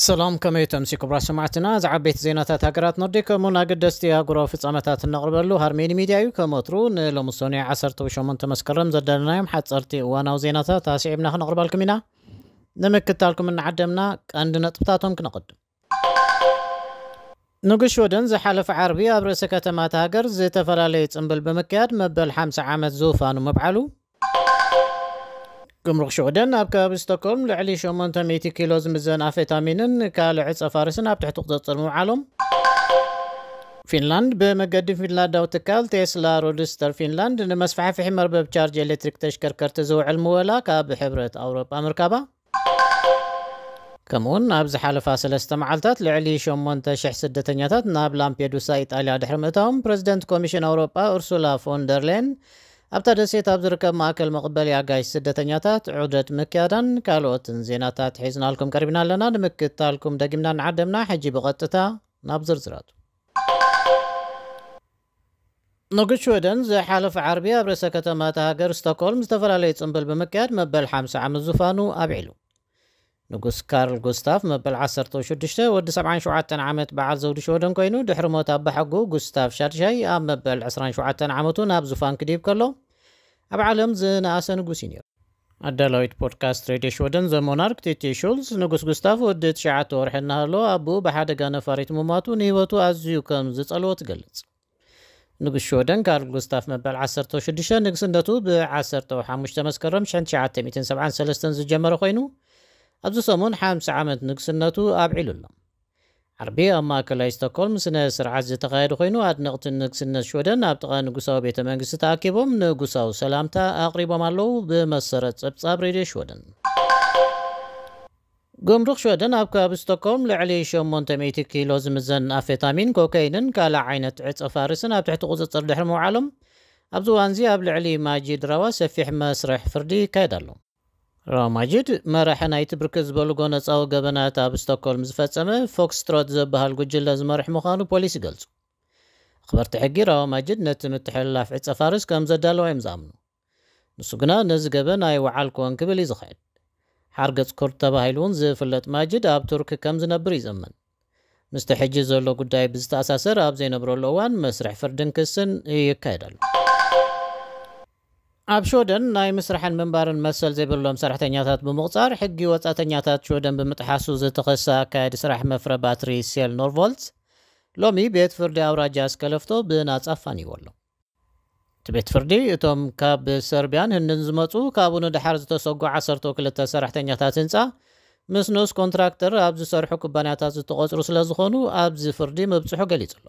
ሰላም፣ ከመይ ተምሲ ክቡራት ሰማዕትና። ዝዓበይቲ ዜናታት ሃገራት ኖርዲክ ከምኡን ኣገደስቲ ኣህጉራዊ ፍጻመታት እነቕርበሉ ሃርሜኒ ሚድያ እዩ። ከም ወትሩ ንሎሚ ሰኑይ ዓሰርተ ሸሞንተ መስከረም ዘዳለናዮም ሓጸርቲ እዋናዊ ዜናታት ኣስዒብና ክነቕርባልኩም ኢና። ንምክታልኩም እናዓደምና ቀንዲ ነጥብታቶም ክነቕድም። ንጉስ ሽወደን ዝሓለፈ ዓርቢ ኣብ ርእሰ ከተማ እታ ሃገር ዝተፈላለየ ጽምብል ብምክያድ መበል ሓምሳ ዓመት ዝውፋኑ ምብዓሉ። ጉምሩክ ሽወደን ኣብ ከባቢ ስቶክሆልም ልዕሊ ሸሞንተ ሚእቲ ኪሎ ዝምዘን ኣፌታሚንን ካልእ ዕጸ ፋርስን ኣብ ትሕቲ ቁጽጽር ምውዓሎም። ፊንላንድ ብመገዲ ፊንላንዳዊ ትካል ቴስላ ሮድስተር ፊንላንድ ንመስፋሕፍሒ መርበብ ቻርጅ ኤሌክትሪክ ተሽከርከርቲ ዝውዕል ምወላ ካብ ሕብረት ኣውሮጳ ምርካባ። ከምኡውን ኣብ ዝሓለፋ ሰለስተ መዓልታት ልዕሊ ሸሞንተ ሽሕ ስደተኛታት ናብ ላምፔዱሳ ኢጣልያ ድሕሪ ምእታዎም ፕረዚደንት ኮሚሽን ኣውሮጳ ኡርሱላ ፎን ደር ሌን ኣብታ ደሴት ኣብ ዝርከብ ማእከል መቐበሊ ኣጋይሽ ስደተኛታት ዑደት ምክያዳን ካልኦትን ዜናታት ሒዝናልኩም ቀሪብና ኣለና። ንምክታልኩም ደጊምና ንዓደምና። ሕጂ ብቐጥታ ናብ ዝርዝራቱ። ንጉስ ሽወደን ዝሓለፈ ዓርቢ ኣብ ርእሰ ከተማ እታ ሃገር ስቶክሆልም ዝተፈላለየ ጽምብል ብምክያድ መበል ሓምሳ ዓመት ዙፋኑ ኣብዒሉ። ንጉስ ካርል ጉስታፍ መበል ዓሰርተ ሽዱሽተ ወዲ ሰብዓን ሸውዓተን ዓመት በዓል ዘውዲ ሽወደን ኮይኑ፣ ድሕሪ ሞት ኣባሓጉ ጉስታፍ ሻድሻይ ኣብ መበል ዕስራን ሸውዓተን ዓመቱ ናብ ዙፋን ክድይብ ከሎ፣ ኣብ ዓለም ዝነኣሰ ንጉስ እዩ ነይሩ። ኣዳላዊት ፖድካስት ሬድዮ ሽወደን ዘ ሞናርክ ቲቲ ሹልዝ፣ ንጉስ ጉስታፍ ወዲ ትሽዓተ ወርሒ እናሃለወ ኣቦኡ ብሓደጋ ነፋሪት ምሟቱ ንህይወቱ ኣዝዩ ከም ዝጸልዎ ትገልጽ። ንጉስ ሽወደን ካርል ጉስታፍ መበል ዓሰርተ ሽዱሽተ ንግስነቱ ብ15 መስከረም ሽሕን ትሽዓተ ሚእትን ሰብዓን ሰለስተን ዝጀመረ ኮይኑ፣ ኣብዚ ሰሙን ሓምሳ ዓመት ንግስነቱ ኣብዒሉ ኣሎ። ዓርቢ ኣብ ማእከላይ ስቶክሆልም ስነ ስርዓት ዝተኻየደ ኮይኑ፣ ኣድነቕቲ ንግስነት ሽወደን ኣብ ጥቓ ንጉሳዊ ቤተ መንግስቲ ተኣኪቦም ንጉሳዊ ሰላምታ ኣቕሪቦም ኣለዉ። ብመሰረት ጸብጻብ ሬድዮ ሽወደን፣ ጉምሩክ ሽወደን ኣብ ከባቢ ስቶክሆልም ልዕሊ ሸሞንተ ሚእቲ ኪሎ ዝምዘን ኣፌታሚን፣ ኮካይንን ካልእ ዓይነት ዕጸ ፋርስን ኣብ ትሕቲ ቁጽጽር ድሕሪ ምውዓሎም፣ ኣብዚ እዋንዚ ኣብ ልዕሊ ማጂድ ራዋ ሰፊሕ መስርሕ ፍርዲ ይካየድ ኣሎ። ራዋ ማጂድ፣ መራሒ ናይቲ ብርክት ዝበሉ ጎነጻዊ ገበናት ኣብ ስቶክሆልም ዝፈጸመ ፎክስትሮት ዝበሃል ጉጅለ ዝመርሕ ምዃኑ ፖሊስ ይገልጹ። ኣኽበርቲ ሕጊ ራዋ ማጂድ ነቲ ምትሕልላፍ ዕጸ ፋርስ ከም ዘዳለዋ እዮም ዝኣምኑ። ንሱ ግና ነዚ ገበን ኣይወዓልኩዎን ክብል እዩ ዝኽዕድ። ሓርገጽ ኩርድ ተባሂሉ እውን ዝፍለጥ ማጅድ ኣብ ቱርክ ከም ዝነብር እዩ ዝእመን። ምስቲ ሕጂ ዘሎ ጉዳይ ብዝተኣሳሰር ኣብ ዘይነብረሉ እዋን መስርሕ ፍርድን ክስን ይካየድ ኣሎ። ኣብ ሽወደን ናይ ምስራሕን ምንባርን መሰል ዘይብሎም ሰራሕተኛታት ብምቑጻር ሕጊ ወጻእተኛታት ሽወደን ብምጥሓሱ ዝተኸሰ ኣካያዲ ስራሕ መፍረ ባትሪ ሴል ኖርቮልት ሎሚ ቤት ፍርዲ ኣውራጃ ስከለፍቶ ብናጻ ኣፋንይዎ ኣሎ። እቲ ቤት ፍርዲ እቶም ካብ ሰርቢያን ህንድን ዝመጹ ካብኡ ንደሓር ዝተሰጉ ዓሰርተ ክልተ ሰራሕተኛታት ህንጻ ምስ ንኡስ ኮንትራክተር ኣብ ዝሰርሑ ኩባንያታት ዝተቖጽሩ ስለ ዝኾኑ ኣብዚ ፍርዲ ምብጽሑ ገሊጹ ኣሎ።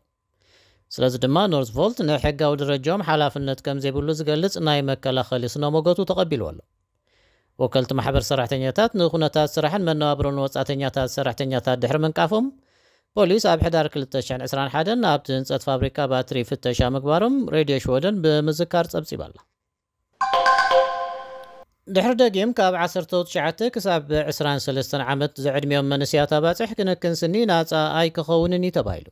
ስለዚ ድማ ኖርዝቮልት ንሕጋዊ ደረጃኦም ሓላፍነት ከም ዘይብሉ ዝገልጽ ናይ መከላኸሊ ስነ ሞገቱ ተቐቢልዎ ኣሎ። ወከልቲ ማሕበር ሰራሕተኛታት ንኩነታት ስራሕን መነባብሮን ወጻእተኛታት ሰራሕተኛታት ድሕሪ ምንቃፎም ፖሊስ ኣብ ሕዳር ክልተ ሽሕን ዕስራን ሓደን ኣብቲ ህንጸት ፋብሪካ ባትሪ ፍተሻ ምግባሮም ሬድዮ ሽወደን ብምዝካር ጸብጺባ ኣላ። ድሕሪ ደጊም ካብ ዓሰርተ ትሽዓተ ክሳብ ዕስራን ሰለስተን ዓመት ዝዕድሚኦም መንእሰያት ኣባጽሕ ክንክን ስኒ ናጻ ኣይክኸውንን እዩ ተባሂሉ።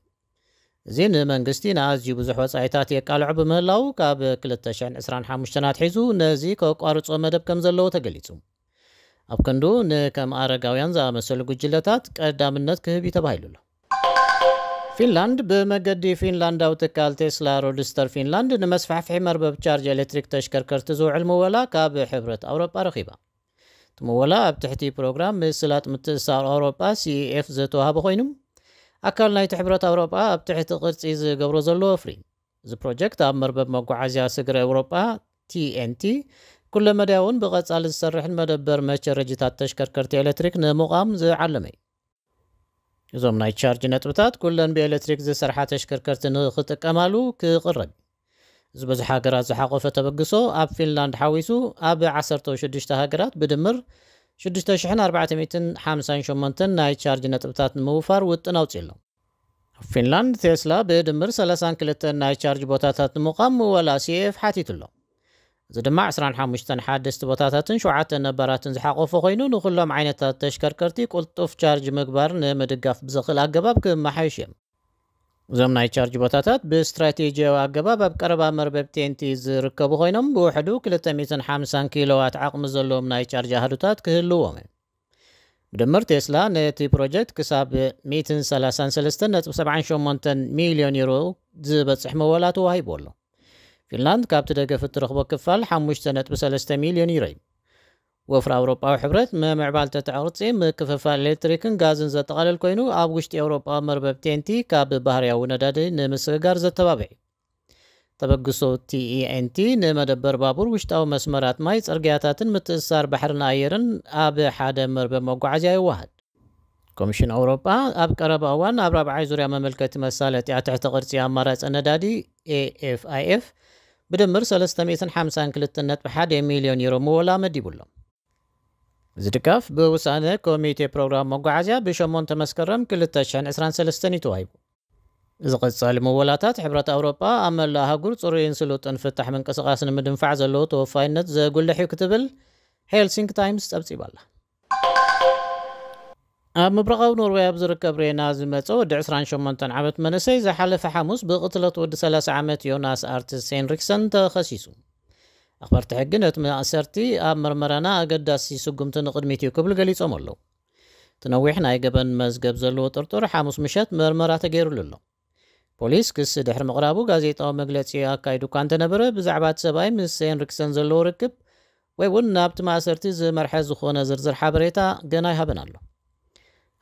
እዚ ንመንግስቲ ንኣዝዩ ብዙሕ ወጻኢታት የቃልዖ ብምህላው ካብ ክልተ ሽሕን ዕስራን ሓሙሽተን ኣትሒዙ ነዚ ከቋርጾ መደብ ከም ዘለዎ ተገሊጹ። ኣብ ክንዱ ንከም ኣረጋውያን ዝኣመሰሉ ጉጅለታት ቀዳምነት ክህብ እዩ ተባሂሉ ኣሎ። ፊንላንድ ብመገዲ ፊንላንዳዊ ትካል ቴስላ ሮድስተር ፊንላንድ ንመስፋሕፍሒ መርበብ ቻርጅ ኤሌክትሪክ ተሽከርከርቲ ዝውዕል ምወላ ካብ ሕብረት ኣውሮጳ ረኺባ። እቲ ምወላ ኣብ ትሕቲ ፕሮግራም ምስላጥ ምትእስሳር ኣውሮጳ ሲኢኤፍ ዝተዋህበ ኮይኑ፣ ኣካል ናይቲ ሕብረት ኣውሮጳ ኣብ ትሕቲ ቅርጺ ዝገብሮ ዘሎ ወፍሪ። እዚ ፕሮጀክት ኣብ መርበብ መጓዓዝያ ስግረ ኤውሮጳ ቲኤንቲ ኩለ መዳያውን ብቐጻሊ ዝሰርሕን መደበር መቸረጅታት ተሽከርከርቲ ኤሌክትሪክ ንምቋም ዝዓለመ እዩ። እዞም ናይ ቻርጅ ነጥብታት ኩለን ብኤሌክትሪክ ዝሰርሓ ተሽከርከርቲ ንኽጥቀማሉ ክቕረብ እዩ። እዚ ብዙሕ ሃገራት ዝሓቆፈ ተበግሶ ኣብ ፊንላንድ ሓዊሱ ኣብ ዓሰርተ ሽዱሽተ ሃገራት ብድምር ሽዱሽተ ሽሕን ኣርባዕተ ሚእትን ሓምሳን ሸሞንተን ናይ ቻርጅ ነጥብታት ንምውፋር ውጥን ኣውፅዩ ኣሎ። ኣብ ፊንላንድ ቴስላ ብድምር ሰላሳን ክልተን ናይ ቻርጅ ቦታታት ንምቋም ምወላ ሲኤፍ ሓቲቱ ኣሎ። እዚ ድማ ዕስራን ሓሙሽተን ሓደስቲ ቦታታትን ሸውዓተ ነባራትን ዝሓቆፈ ኮይኑ፣ ንኩሎም ዓይነታት ተሽከርከርቲ ቁልጡፍ ቻርጅ ምግባር ንምድጋፍ ብዘኽእል ኣገባብ ክመሓየሹ እዮም። እዞም ናይ ቻርጅ ቦታታት ብስትራቴጂያዊ ኣገባብ ኣብ ቀረባ መርበብ ቴንቲ ዝርከቡ ኮይኖም፣ ብውሕዱ ክልተ ሚእትን ሓምሳን ኪሎዋት ዓቕሚ ዘለዎም ናይ ቻርጅ ኣሃዱታት ክህልዎም እዮም። ብድምር ቴስላ ነቲ ፕሮጀክት ክሳብ ሚእትን ሰላሳን ሰለስተን ነጥቢ ሰብዓን ሸሞንተን ሚልዮን ዩሮ ዝበጽሕ መወላ ተዋሂቡ ኣሎ። ፊንላንድ ካብቲ ደገፍ እትረኽቦ ክፋል ሓሙሽተ ነጥቢ ሰለስተ ሚልዮን ዩሮ እዩ። ወፍሪ ኣውሮጳዊ ሕብረት ምምዕባል ተተዕርጺ ምክፍፋል ኤሌክትሪክን ጋዝን ዘጠቓልል ኮይኑ፣ ኣብ ውሽጢ ኣውሮጳዊ መርበብ ቴንቲ ካብ ባህርያዊ ነዳዲ ንምስግጋር ዘተባብዕ እዩ። ተበግሶ ቲኢኤንቲ ንመደበር ባቡር፣ ውሽጣዊ መስመራት ማይ፣ ጽርግያታትን ምትእስሳር ባሕርን ኣየርን ኣብ ሓደ መርበብ መጓዓዝያ የዋህድ። ኮሚሽን ኣውሮጳ ኣብ ቀረባ እዋን ኣብ ራብዓይ ዙርያ መመልከቲ መሳለጥያ ትሕቲ ቅርጺ ኣማራጺ ነዳዲ ኤኤፍኣይኤፍ ብድምር ሰለስተ ሚእትን ሓምሳን ክልተን ነጥቢ ሓደ ሚልዮን ዩሮ ምወላ መዲቡሎም። እዚ ድጋፍ ብውሳነ ኮሚቴ ፕሮግራም መጓዓዝያ ብሸሞንተ መስከረም ክልተ ሽሕን ዕስራን ሰለስተን እዩ ተዋሂቡ። እዚ ቀጻሊ ምወላታት ሕብረት ኣውሮጳ ኣብ መላእ ኣህጉር ጽሩይን ስሉጥን ፍታሕ ምንቅስቓስ ንምድንፋዕ ዘለዎ ተወፋይነት ዘጉልሕ እዩ ክትብል ሄልሲንክ ታይምስ ጸብጺባ ኣላ። ኣብ ምብራቓዊ ኖርዌይ ኣብ ዝርከብ ሬና ዝመጸ ወዲ ዕስራን ሸሞንተን ዓመት መንእሰይ ዝሓለፈ ሓሙስ ብቕትለት ወዲ ሰላሳ ዓመት ዮናስ ኣርትስ ሄንሪክሰን ተኸሲሱ። ኣኽበርቲ ሕጊ ነቲ ማእሰርቲ ኣብ መርመራና ኣገዳሲ ስጉምቲ ንቕድሚት እዩ ክብሉ ገሊጾም ኣለዉ። እቲ ነዊሕ ናይ ገበን መዝገብ ዘለዎ ጥርጡር ሓሙስ ምሸት መርመራ ተገይሩሉ ኣሎ። ፖሊስ ክሲ ድሕሪ ምቕራቡ ጋዜጣዊ መግለጺ ኣካይዱ እኳ እንተነበረ፣ ብዛዕባ እቲ ሰብኣይ ምስ ሄንሪክሰን ዘለዎ ርክብ ወይ እውን ናብቲ ማእሰርቲ ዝመርሐ ዝኾነ ዝርዝር ሓበሬታ ገና ኣይሃበን ኣሎ።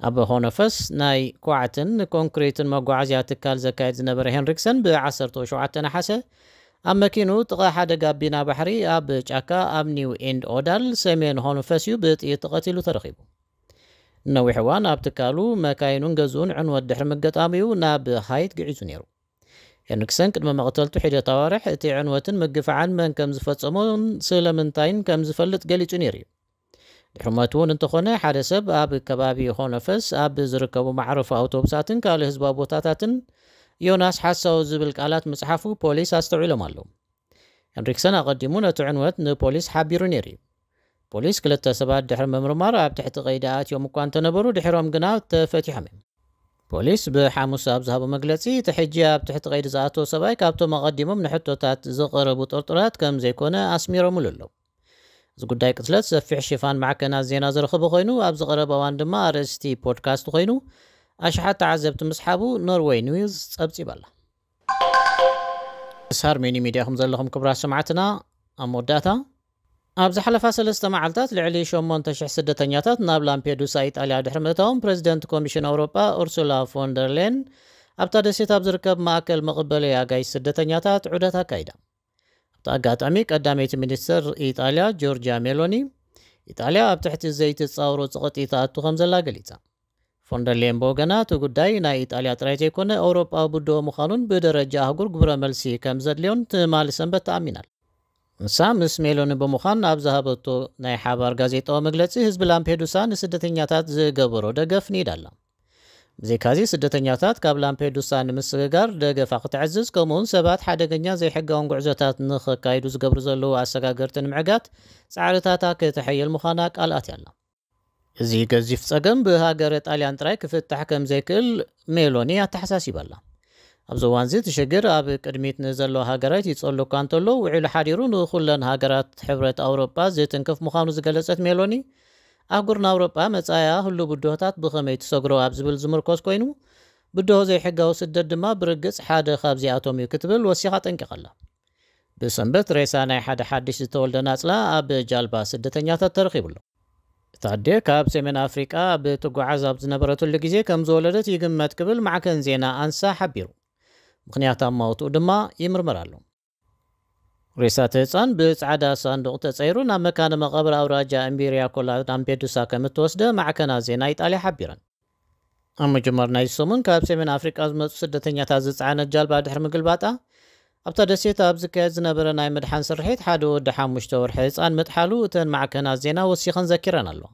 ኣብ ሆነፈስ ናይ ኳዕትን ኮንክሪትን መጓዓዝያ ትካል ዘካየድ ዝነበረ ሄንሪክሰን ብ ዓሰርተ ሸውዓተ ነሓሰ ኣብ መኪኑ ጥቓ ሓደ ጋቢና ባሕሪ ኣብ ጫካ ኣብ ኒው ኤንድ ኦዳል ሰሜን ሆነፈስ እዩ ብጥይት ተቐቲሉ ተረኺቡ። ንነዊሕ እዋን ኣብ ትካሉ መካይኑን ገዝኡን ዕንወት ድሕሪ ምግጣሙ እዩ ናብ ሃይት ግዒዙ ነይሩ። ሄንሪክሰን ቅድሚ መቕተልቱ ሒደት ኣዋርሕ እቲ ዕንወትን ምግፋዕን መን ከም ዝፈጸሞን ስለምንታይን ከም ዝፈልጥ ገሊጹ ነይሩ እዩ። ድሕሪ ሞቱ እውን እንተኾነ፣ ሓደ ሰብ ኣብ ከባቢ ሆነፈስ ኣብ ዝርከቡ መዕረፊ ኣውቶቡሳትን ካልእ ህዝባዊ ቦታታትን ዮናስ ሓሳዊ ዝብል ቃላት ምጽሓፉ ፖሊስ ኣስተውዒሎም ኣለዉ። ሄንሪክሰን ኣቐዲሙ ነቲ ዕንወት ንፖሊስ ሓቢሩ ነይሩ እዩ። ፖሊስ ክልተ ሰባት ድሕሪ ምምርማር ኣብ ትሕቲ ቀይዲ ኣእትዮም እኳ እንተነበሩ፣ ድሒሮም ግና ተፈቲሖም እዮም። ፖሊስ ብሓሙስ ኣብ ዝሃቦ መግለጺ፣ እቲ ሕጂ ኣብ ትሕቲ ቀይዲ ዝኣተወ ሰብኣይ ካብቶም ኣቐዲሞም ንሕቶታት ዝቐረቡ ጥርጡራት ከም ዘይኮነ ኣስሚሮምሉ ኣለዉ። እዚ ጉዳይ ቅትለት ሰፊሕ ሽፋን ማዕከናት ዜና ዝረኸበ ኮይኑ፣ ኣብዚ ቀረባ እዋን ድማ ኣርእስቲ ፖድካስት ኮይኑ፣ ኣሽሓት ተዓዘብቲ ምስሓቡ ኖርወይ ኒውስ ጸብጺባ ኣላ። ምስ ሃርሜኒ ሚድያ ከም ዘለኹም ክቡራት ሰማዕትና፣ ኣብ መወዳእታ፣ ኣብ ዝሓለፋ ሰለስተ መዓልታት ልዕሊ ሸሞንተ ሽሕ ስደተኛታት ናብ ላምፔዱሳ ኢጣልያ ድሕሪ ምእታዎም፣ ፕረዚደንት ኮሚሽን ኣውሮጳ ኡርሱላ ፎንደርሌን ኣብታ ደሴት ኣብ ዝርከብ ማእከል መቐበሊ ኣጋይሽ ስደተኛታት ዑደት ኣካይዳ። ኣብቲ ኣጋጣሚ ቀዳመይቲ ሚኒስትር ኢጣልያ ጆርጂያ ሜሎኒ፣ ኢጣልያ ኣብ ትሕቲ ዘይትጻወሮ ጽቕጢ ትኣቱ ከም ዘላ ገሊጻ። ፎንደርሌን ብወገና፣ እቲ ጉዳይ ናይ ኢጣልያ ጥራይ ዘይኮነ፣ ኣውሮጳዊ ብድሆ ምዃኑን ብደረጃ ኣህጉር ግብረ መልሲ ከም ዘድልዮን ትማሊ ሰንበት ተኣሚናል። ንሳ ምስ ሜሎኒ ብምዃን ኣብ ዝሃበቶ ናይ ሓባር ጋዜጣዊ መግለጺ፣ ህዝቢ ላምፔዱሳ ንስደተኛታት ዝገበሮ ደገፍ ንኢዳ ኣላ። ብዘይካዚ፣ ስደተኛታት ካብ ላምፔዱሳ ንምስግጋር ደገፋ ክተዕዝዝ፣ ከምኡውን ሰባት ሓደገኛ ዘይሕጋውን ጉዕዞታት ንኸካይዱ ዝገብሩ ዘለዉ ኣሰጋገርቲ ንምዕጋት ጻዕርታታ ከተሐይል ምዃና ቃል ኣትያ ኣላ። እዚ ገዚፍ ጸገም ብሃገረ ጣልያን ጥራይ ክፍታሕ ከም ዘይክእል ሜሎኒ ኣተሓሳሲባ ኣላ። ኣብዚ እዋንዚ እቲ ሽግር ኣብ ቅድሚት ንዘለዋ ሃገራት ይጸሉ እኳ እንተሎ፣ ውዒሉ ሓዲሩ ንኹለን ሃገራት ሕብረት ኣውሮጳ ዝትንክፍ ምዃኑ ዝገለጸት ሜሎኒ፣ ኣህጉርና ኣውሮጳ መጻኢኣ ህሉው ብድሆታት ብኸመይ ትሰግሮ ኣብ ዝብል ዝምርኮስ ኮይኑ፣ ብድሆ ዘይሕጋዊ ስደት ድማ ብርግጽ ሓደ ካብዚኣቶም እዩ ክትብል ወሲኻ ጠንቂቓ ኣላ። ብሰንበት ሬሳ ናይ ሓደ ሓድሽ ዝተወልደ ናጽላ ኣብ ጃልባ ስደተኛታት ተረኺቡ ኣሎ። እቲ ኣደ ካብ ሰሜን ኣፍሪቃ ብትጓዓዝ ኣብ ዝነበረትሉ ግዜ ከም ዝወለደት ይግመት ክብል ማዕከን ዜና ኣንሳ ሓቢሩ። ምኽንያት ኣማውትኡ ድማ ይምርመር ኣሎ። ሬሳ እቲ ህጻን ብጻዕዳ ሳንዱቕ ተጸይሩ ናብ መካነ መቓብር ኣውራጃ እምቢርያ ኮላ ላምፔዱሳ ከም እተወስደ ማዕከናት ዜና ኢጣልያ ሓቢረን። ኣብ ምጅማር ናይዚ ሰሙን ካብ ሰሜን ኣፍሪቃ ዝመጹ ስደተኛታት ዝጸዓነት ጃልባ ድሕሪ ምግልባጣ፣ ኣብታ ደሴት ኣብ ዝካየድ ዝነበረ ናይ ምድሓን ስርሒት ሓደ ወዲ ሓሙሽተ ወርሒ ህጻን ምጥሓሉ እተን ማዕከናት ዜና ወሲኸን ዘኪረን ኣለዋ።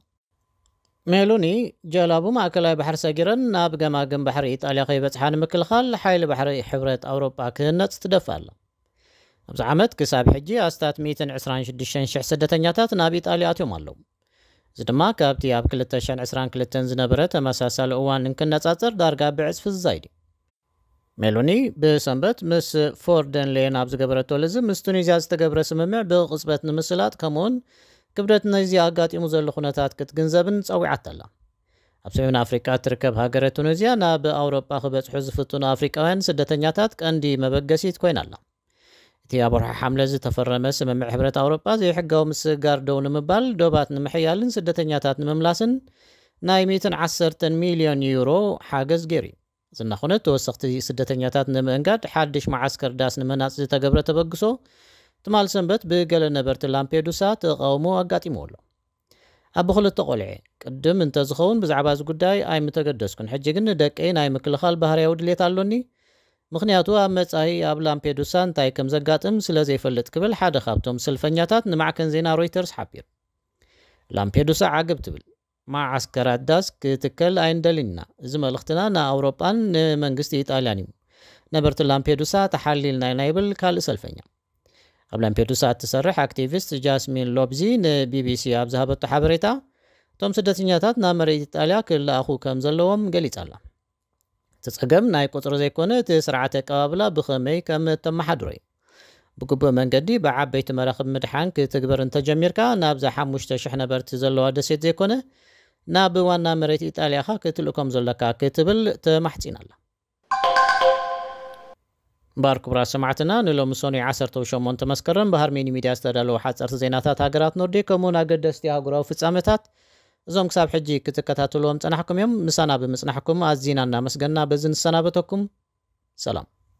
ሜሎኒ፣ ጀላቡ ማእከላይ ባሕሪ ሰጊረን ናብ ገማግም ባሕሪ ኢጣልያ ከይበጽሓ ንምክልኻል ሓይሊ ባሕሪ ሕብረት ኣውሮጳ ክህነጽ ትደፍእ ኣላ። ኣብዚ ዓመት ክሳብ ሕጂ ኣስታት ሚእትን ዕስራን ሽዱሽተን ሽሕ ስደተኛታት ናብ ኢጣልያ ኣትዮም ኣለዉ። እዚ ድማ ካብቲ ኣብ ክልተ ሽሕን ዕስራን ክልተን ዝነበረ ተመሳሳሊ እዋን እንክነጻጸር ዳርጋ ብዕጽፊ ዝዛይድ እዩ። ሜሎኒ ብሰንበት ምስ ፎርደን ሌየን ኣብ ዝገበረቶ ልዝብ፣ ምስ ቱኒዝያ ዝተገብረ ስምምዕ ብቕጽበት ንምስላጥ፣ ከምኡውን ክብደት ነዚ ኣጋጢሙ ዘሎ ኩነታት ክትግንዘብን ጸዊዓት ኣላ። ኣብ ሰሜን ኣፍሪቃ እትርከብ ሃገረ ቱኒዝያ ናብ ኣውሮጳ ክበጽሑ ዝፍትኑ ኣፍሪቃውያን ስደተኛታት ቀንዲ መበገሲት ኮይና ኣላ። እቲ ኣብ ወርሒ ሓምለ ዝተፈረመ ስምምዕ ሕብረት ኣውሮጳ ዘይሕጋዊ ምስግጋር ደው ንምባል፣ ዶባት ንምሕያልን ስደተኛታት ንምምላስን ናይ ሚእትን ዓሰርተን ሚልዮን ዩሮ ሓገዝ ገይሩ እዩ። ዝናኾነ ተወሰኽቲ ስደተኛታት ንምእንጋድ ሓድሽ መዓስከር ዳስ ንምህናጽ ዝተገብረ ተበግሶ ትማል ሰንበት ብገለ ነበርቲ ላምፔዱሳ ተቓውሞ ኣጋጢምዎ ኣሎ። ኣብ ክልተ ቆልዐ ቅድም እንተዝኸውን ብዛዕባ እዚ ጉዳይ ኣይምተገደስኩን። ሕጂ ግን ንደቀይ ናይ ምክልኻል ባህርያዊ ድሌት ኣሎኒ፣ ምኽንያቱ ኣብ መጻኢ ኣብ ላምፔዱሳ እንታይ ከም ዘጋጥም ስለ ዘይፈልጥ፣ ክብል ሓደ ካብቶም ሰልፈኛታት ንማዕከን ዜና ሮይተርስ ሓቢሩ። ላምፔዱሳ ዓገብ ትብል፣ መዓስከራት ዳስ ክትከል ኣይንደልን ኢና። እዚ መልእኽትና ንኣውሮጳን ንመንግስቲ ኢጣልያን እዩ። ነበርቲ ላምፔዱሳ ተሓሊልና ኢና፣ ይብል ካልእ ሰልፈኛ። ኣብ ላምፔዱሳ እትሰርሕ ኣክቲቪስት ጃስሚን ሎብዚ ንቢቢሲ ኣብ ዝሃበቶ ሓበሬታ፣ እቶም ስደተኛታት ናብ መሬት ኢጣልያ ክለኣኹ ከም ዘለዎም ገሊጻ ኣላ። እቲ ጸገም ናይ ቁጽሪ ዘይኮነ፣ እቲ ስርዓተ ኣቀባብላ ብኸመይ ከም እተመሓድሮ እዩ። ብግቡእ መንገዲ ብዓበይቲ መራኽብ ምድሓን ክትግበር እንተጀሚርካ፣ ናብዛ ሓሙሽተ ሽሕ ነበርቲ ዘለዋ ደሴት ዘይኮነ፣ ናብ ዋና መሬት ኢጣልያኻ ክትልእኮም ዘለካ፣ ክትብል ተማሕጺና ኣላ። እምበኣር ክቡራት ሰማዕትና፣ ንሎሚ ሰኑይ ዓሰርተ ሸሞንተ መስከረም ብሃርሜኒ ሚድያ ዝተዳለወ ሓጸርቲ ዜናታት ሃገራት ኖርዲክ፣ ከምኡውን ኣገደስቲ ኣህጉራዊ ፍጻመታት፣ እዞም ክሳብ ሕጂ ክትከታተልዎም ጸናሕኩም እዮም። ምሳና ብምጽናሕኩም ኣዚና እናመስገና በዚ ንሰናበተኩም። ሰላም።